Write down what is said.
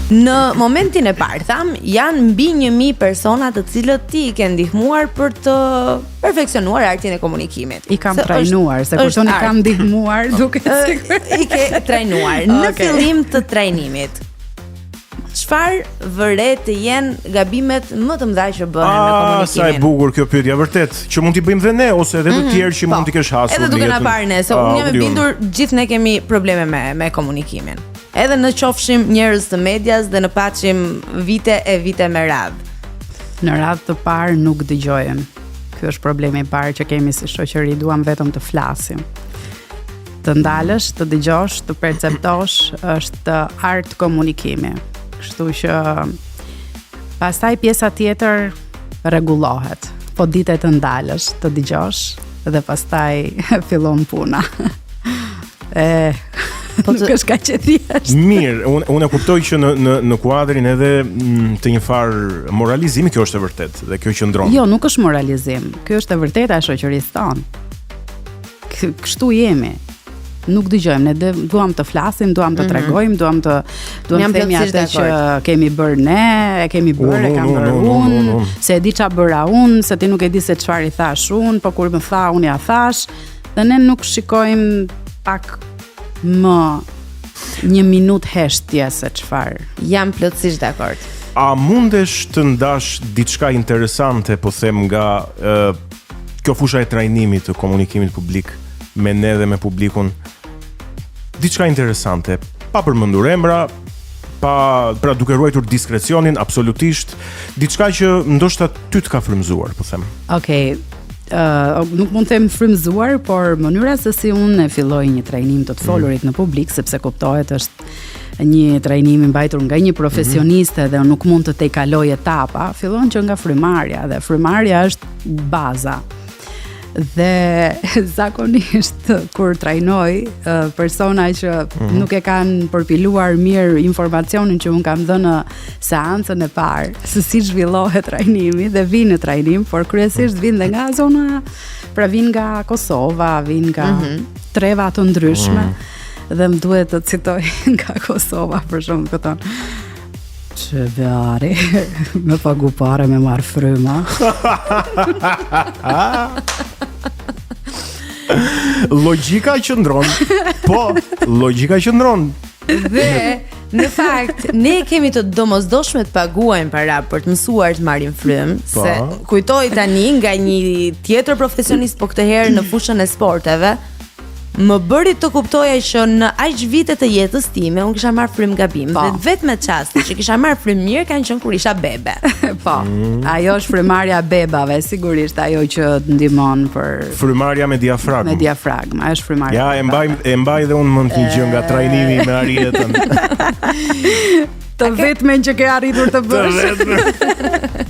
Në momentin e parë, thamë, janë mbi 1000 persona të cilët ti i ke ndihmuar për të perfeksionuar artin e komunikimit. I kam se trajnuar, se kur thonë i kam ndihmuar, duket sikur i ke trajnuar. Në okay. fillim të trajnimit. Çfarë vë re të jenë gabimet më të mëdha që bëhen në komunikimin? Sa e bukur kjo pyetje, vërtet, që mund t'i bëjmë dhe ne ose edhe të mhm, tjerë që po, mund t'i kesh hasur. Edhe duke na parë ne, se unë jam e bindur gjithë ne kemi probleme me me komunikimin. Edhe në qofshim njerëz të medias dhe në paçim vite e vite me radhë. Në radhë të parë nuk dëgjojmë. Ky është problemi i parë që kemi si shoqëri, duam vetëm të flasim. Të ndalësh, të dëgjosh, të perceptosh është art komunikimi. Kështu që pastaj pjesa tjetër rregullohet. Po dite të ndalësh, të dëgjosh dhe pastaj fillon puna. E, po të... nuk është kaq e thjeshtë. Mirë, unë unë e kuptoj që në në në kuadrin edhe mm, të një farë moralizimi kjo është e vërtetë dhe kjo qëndron. Jo, nuk është moralizim. Kjo është e vërteta e shoqërisë tonë. Kështu jemi. Nuk dëgjojmë, ne duam të flasim, duam të mm -hmm. tregojmë, duam të duam të themi atë që kemi bërë ne, e kemi bërë, e kam bërë unë, se e di ça bëra unë, se ti nuk e di se çfarë i thashë unë, po kur më tha unë ia thashë. Dhe ne nuk shikojmë pak më një minutë heshtje se çfarë. Jam plotësisht dakord. A mundesh të ndash diçka interesante, po them nga ë kjo fusha e trajnimit të komunikimit publik me ne dhe me publikun? Diçka interesante, pa përmendur emra, pa pra duke ruajtur diskrecionin absolutisht, diçka që ndoshta ty të ka frymëzuar, po them. Okej. Okay. Uh, nuk mund të them frymëzuar, por mënyra se si unë e filloj një trajnim të të mm. folurit mm. në publik, sepse kuptohet është një trajnim i mbajtur nga një profesioniste mm -hmm. dhe nuk mund të tejkaloj etapa, fillon që nga frymarrja dhe frymarrja është baza. Dhe zakonisht kur trajnoj persona që mm -hmm. nuk e kanë përpiluar mirë informacionin që unë kam dhënë në seancën e parë, se si zhvillohet trajnimi dhe vijnë në trajnim, por kryesisht vijnë dhe nga zona, pra vijnë nga Kosova, vijnë nga mm -hmm. treva të ndryshme. Mm -hmm. Dhe më duhet të citoj nga Kosova për shembull këto. Që bëri, me pagu pare me marrë frymë. Logjika qëndron. Po, logjika qëndron. Dhe në fakt ne kemi të domosdoshme të paguajmë para për të mësuar të marrim frymë, po. se kujtoj tani nga një tjetër profesionist po këtë herë në fushën e sporteve, më bëri të kuptoja që në aq vite të jetës time unë kisha marrë frymë gabim po. dhe vetëm çasti që kisha marrë frymë mirë kanë qenë kur isha bebe. po. Mm. Ajo është frymarrja e bebave, sigurisht ajo që të ndihmon për Frymarrja me diafragmë. Me diafragmë, ajo është frymarrja. Ja, e mbaj e mbaj dhe unë mend një gjë nga trajnimi me Arietën. Të vetmen që ke arritur të bësh. Të vetmen.